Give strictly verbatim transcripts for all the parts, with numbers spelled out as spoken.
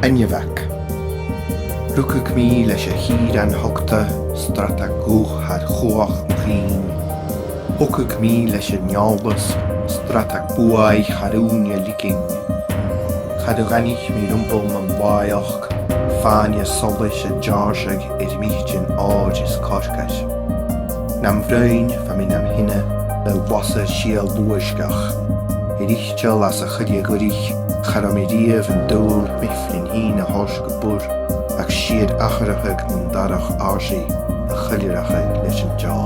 Ainneamhag. Rugadh mi leis a' chìrean thugta, stradadh guth thar chuach mo chinn. Thogadh mi leis an eòlas, stradadh buaidh thar ùine lìbhinn. Cha do dh'aithnich mi riumbail nam làitheachd, fàinne solais a' deàrrsadh air miotagan òir is coirce. Nam bhroinn, bha mi nam sheanmhair le lasadh sìol luaisgeach. Air iteal às a' choille-dhorcha, cha robh mi a-riamh an dùil m' ifrinn fhìn a thoirt gu bùrn, ach sìor atharrachadh nan darach àirsigh a choilearachadh leis an deò.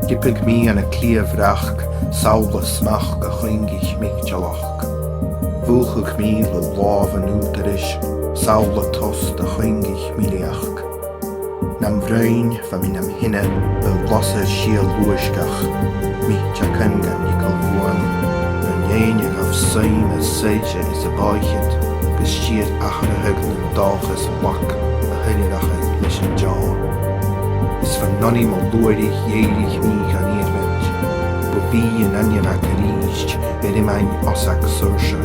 Dhìobair mi ann an cliabh bhreac, samhla smachd a chuingich m' itealachd. Bhuail mi le làmh an ùghdarrais, samhla tost a chuingich m' fhilidheachd. Nam bhroinn, bha mi nam sheanmhair le lasadh sìol luaisgeach, miotagan gan eagal bhuam, ron fhaighinn a ghabh suim a shoillse is a bhàthachadh, gus sìor atharrachadh nan dòchas blag a choilearachadh leis an deò. Is fon fhionnaidh mo luaithridh dh'èirich mi dhan iarmailt, bu bhìdh an ainneamhag a-rithist air iomain fhosgladh saorsa.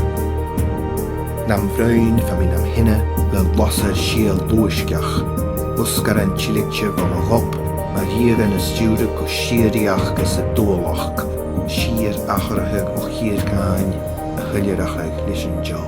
Nam bhroinn, bha mi nam sheanmhair le lasadh sìol luaisgeach, lusgaran tilgte bho mo ghob, mar dhìoghain a stiùireadh gu sìorraidheachd is a dualachd, sìor atharrachadh mo chìr-ghràin a choilearachadh leis an deò.